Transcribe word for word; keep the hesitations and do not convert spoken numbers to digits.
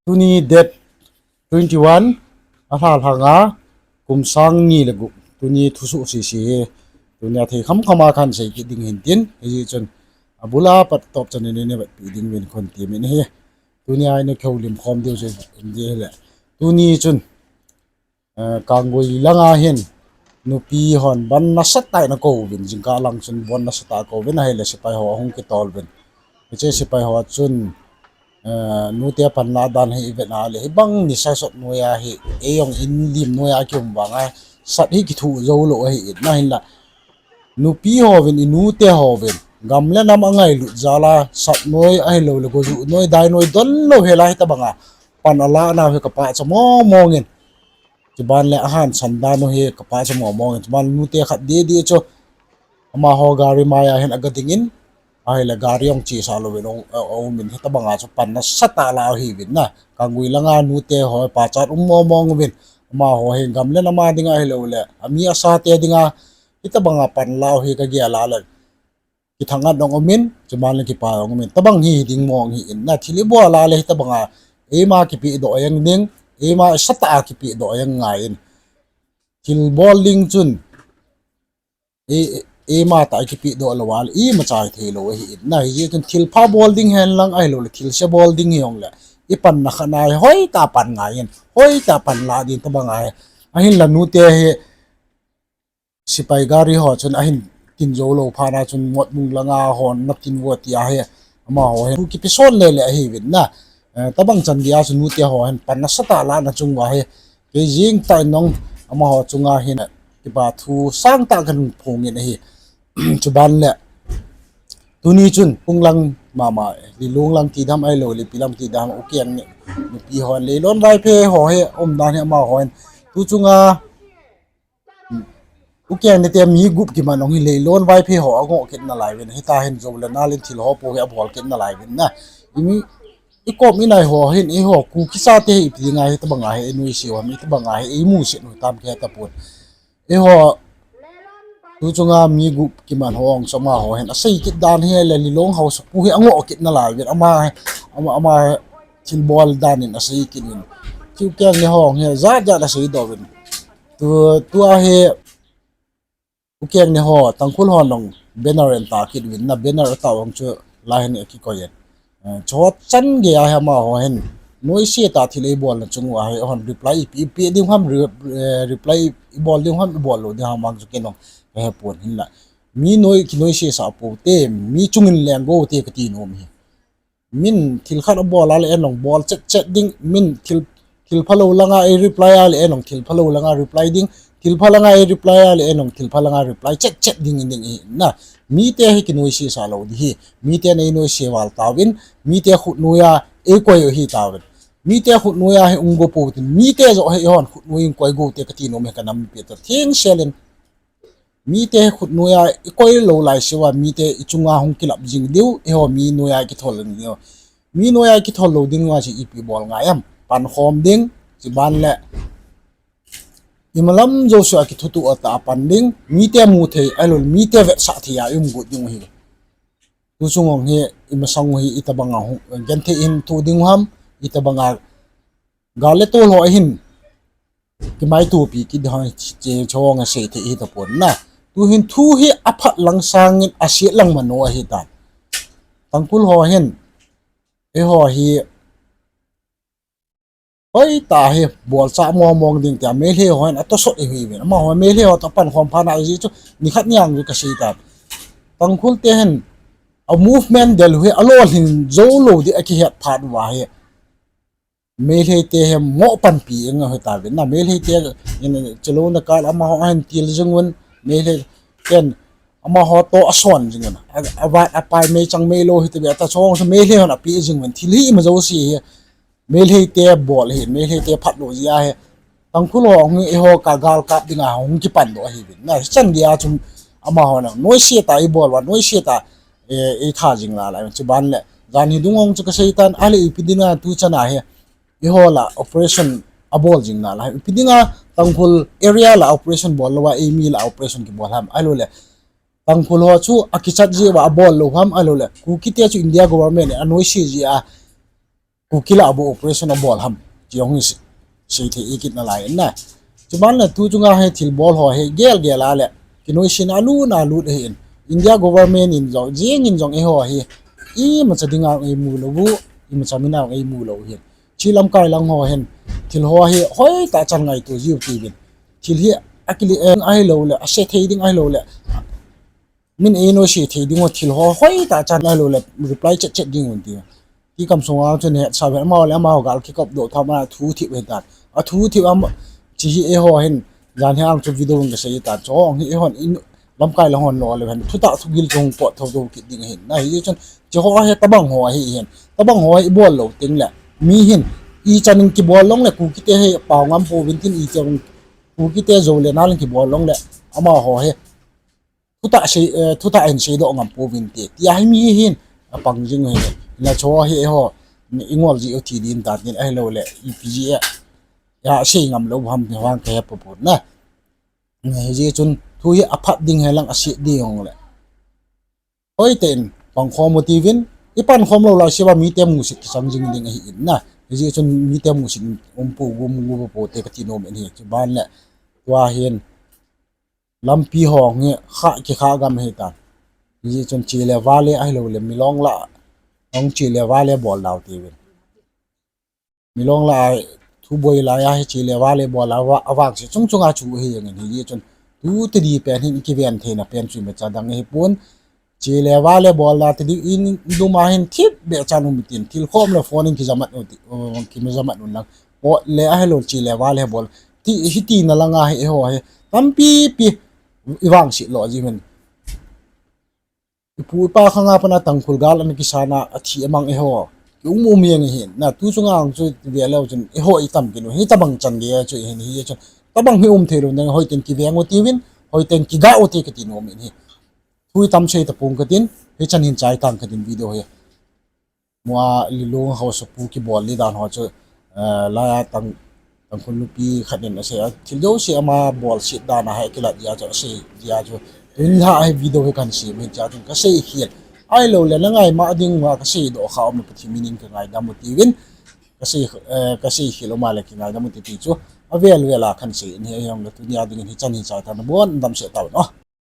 Tuni date twenty one, alha lha nga, kum sang ni le gup. Tuni thusoh sese hi, tuni a thei kham kham a kahin sei kit ding hin tin, hijeh chun abul a pat topchan in nei vetpi ding uvin kahin temin ahi. Tuni a ina kihoulim khom diu chu, in ding hile. Tuni chun, Kanggui langa hin nupi hon ban nasatah in akouvin, jingkah lang chun ban nasatah a kouvin, ahile sepai ho ahung kitol uvin. Hiche sepai ho chun nute panlah dan hi ivet a le, hibang nisa sot noiya hi, ei jong in lim noiya kium vanga sat hi kithuh joulou ahi in, ahinla nupi hovin, inute hovin, gam le nam angailut jal a sat noi ahiloule gojuh noi, dai noi donlou hela hitobanga pan alah nau hi kapahcha mongmong in. Chuban le ahansan dan u hi kapahcha mongmong in. Chuban nute khat didi chu amaho gari maiya hin aga dingin, ahile gari jong chesah louvin aumin, hitobanga chu pan nasatah alah u ahiuvin na. Kanggui langa nute ho pachat um mongmong uvin, amaho hin gam le nam a dinga ahiloule ami asate dinga hitobanga pan lah u hi kagel a le kithang-at jong umin, chuban le kipa jong umin, tobang hi hiding mong hi in na. Thil ibol a le hitobanga eima kipehdoh jeng ding, eima isatah a kipehdoh jeng ngai in. Thil bol ding chun eima tah a kipehdoh lou a le imacha hitheilou ahi in na. Hijeh chun thilpha bol ding henlang ahiloule thilse bol ding hijongle, ipanna khat na hi hoitah a pan ngai in, hoitah a pan lah ding tobang ahi. Ahinla nute hi sepai gari ho chun ahin kin joulou phat a chun Motbung langa hon nakin vo tia hi amaho hin thu kipeson lele ahiuvin na. Tobang chan geiya chu nute ho hin pan nasatah a lahna chung uva hi, kei jeng tah in jong amaho chunga hin kipa thu sangtah kahin phongin ahi. Chuban le tuni chun pung lang mama, Lilong lang ti dam ahiloule ipi lang ti dam, Ukeng nupi hon Leilon Vaiphei ho hi umdan hi amaho hin tu chunga Ukeng nite mi gup kiman jong hi Leilon Vaiphei ho angoh kit nalai uvin, hitia hin jou le nal in thil ho po hi abol kit nalai uvin na. Ikop inai ho hin eiho Kuki chate hi ipi dinga hitobanga hi einoise u ham, itobanga hi eimusit u hitam kihe tapon. Eiho tu chunga mi gup kiman ho jong chu amaho hin asei kit dan hi le Lilong haosapu hi angoh kit nalai uvin, ama, ama, ama thilbol dan in asei kit uvin. Ukeng ne ho jong hi jat jat aseidoh uvin. Tu, tua hi Ukeng ne ho, Tangkhul hon jong banner ahin ta kit uvin na, banner atah u jong chu lai hin akikoi in. Chuho chan geiya hi amaho hin noise tah a thil eibolna chung uva hi hon reply ipi, ipi ding ham, reply ibol ding ham, ibol lou ding ham vang chu ken jong kahepon, hinla mi noi kinoisesah pou te, mi chungin leng gou te kati nom hi. Min thil khat abol a le en jong bol chet chet ding, min thil, thil phalou langa ei reply a le en jong thil phalou langa reply ding, thil pha langa ei reply a le en jong thil pha langa reply chet chet ding in ding ahi na. Mite hi kinoisesah lou ding hi, miten einoise val tauvin, mite khutnoiya eikoi u ahitauvin. Mite khutnoiya hi hung go pou tin, mite joh hi eihon khutnoi in koi gou te kati nom hi kanampi ta thengsel in. Mite khutnoiya ikoi lou laiseuva mite ichunga hung kilap jing diu, eiho mi noiya ikithol ding diu. Mi noiya ikithol lou dinga chu ipi bol ngai am? Pankhom ding, chuban le imalam jousea kithutuh a tah a pan ding, mite mu thei, ahiloule mite vetsah thei a ium got ding ahi. Tuchung jong hi imasang u hi itobanga genthei hin thoh ding u ham, itobanga gal le tol ho ahin kimaitopi kit ding ham, hiche chu hung asei thei hitapon na. Tuhin thu hi aphat lang sangin aset lang mano ahitan. Tangkhul ho hin eiho hi hoitah hi bolchah mong mong ding tia Meitei ho hin atosot ihiuvin, amaho Meitei ho toh pankhom phat na ijeh chu nikhat niang chu kaseitan. Tangkhul te hin a movement del u hi alolhin joulou ding akihet phat uva hi Meitei te hi moh panpi ing ahitauvin na. Meitei te in chulou na kal amaho ahin til jing uvin, Meitei ten amaho toh ason jing uvin, avat apai meichang meilou hitave ata chong chu Meitei hon apeh jing uvin, thil hi ima jouse hi Meitei te bol ahin, Meitei te phatlou jeh ahi. Tangkhul ho hung eiho ka gal kap dinga hung kipandoh ahiuvin na. Hichan geiya chu amaho na noise tah a ibol uva, noise tah a eitha jing nalai, chuban le jan hi dung jong chu kaseitan, ahile ipi dinga tuchan a hi eiho lah operation abol jing nalai, ipi dinga Tangkhul area lah operation bol louva eimi lah operation kibol ham, ahiloule Tangkhul ho chu akichat jeh uva abol lou ham, ahiloule Kuki te chu India government in anoise jeh a Kuki lah a bou operation abol ham, ti jong hi sei, sei thei ikit nalai in na. Chuban le tu chunga hi thilbol ho hi gel gel a le kinoiseina alut na lut ahin. India government in jong, jing in jong eiho hi imacha dinga eimu lou u, imacha mina eimu lou hin. Chi lamkai lang ho hin thil ho hi hoitah chan ngaito jiu tiuvin. Thil hi akile en ahilouleh ase thei ding ahilouleh min einoise thei ding u thil ho hoitah chan ahilouleh reply chet chet ding un ti. Ti kamsunga chun hetsah ve, amaho le amaho gal kikop doh tha ma thu thip hitan. Athu thip am, chi hi eiho hin, jan hi ang chu video in kasei tan. Chu hong hi eihon in, lamkai lang hon lo le hen, thutah thugil chu hung pot tho tho kit ding ahin. Na hichun, chi ho hi tobang ho ahi hin. Tobang ho hi ibol lou teng le, mi hin ichan in kibol long le Kukite hi pao ngam pouvin tin, ichan Kukite Zo le nal in kibol long le, amaho hi thutah sei, eh, thutah in seidoh ngam pouvin te, tia hi mi hin apang jing u hi. Na chu hi eiho ingol ji u thi din ta tin ahilouleh ipi ji a, asei ngam lou ham ti vang kahe poupon na. Hijeh chun thu hi aphat ding hilang aset ding hong le, hoitah in pangkhom u tiuvin, ipankhom lou laise uva mite musit kichang jing ding ahin na. Hijeh chun mite musit umpou, gum, gum poute kati nom in ahi. Chuban le tua hin lampi ho hi kha, kikha gam hitan. Hijeh chun che le vale ahilouleh milong lah a hung che le vale bol dau tiuvin. Milong lah a thuboi lai a hi che le vale bol a, avangse chung chunga chu ahi jeng in hijeh chun tu tidi pen hin ikiven theina pen chu imacha dang ahipon. Che le vale bol a tidi in duma hin thip beh chan um tin thil khom le phone in kijamat u ti, kijamat un lang. Pot le ahilou che le vale bol. Ti hiti na langa hi eiho hi tampi pi ivangse lo ji hin. Ipu ipa khanga pana Tangkhul gal ana kisana athi amang eiho kium um jeng ahin. Na tu chunga ang chu veleu chun eiho itam kit u hi tobang chan gei chu ahin hijeh chun tobang hi um theilou ding, hoiten kiveng u tiuvin, hoiten kiga u ti kati nom in ahi. Thu itam sei tapong katin, hichan hin chai tang katin video hi. Mua Lilong haosapu kibol li dan ho chu, eh, laiya Tang, Tangkhul nupi khat in asei a, thil jouse ama bolset dan a hi kilat jeh a chu asei jeh a chu. Tun lha hi video hi kahin sem hi jeh a chun kasei khel. Ahilouleh na ngaima ding uva kaseidoh kha um le Pathen min in kangaidam u tiuvin. Kasei, eh, kasei khel um a le kingaidam u ti ti chu. Avel vel a kahin sei in hi jongle tunia dingin hichan hin chai tan, nabon damsel tauvin o.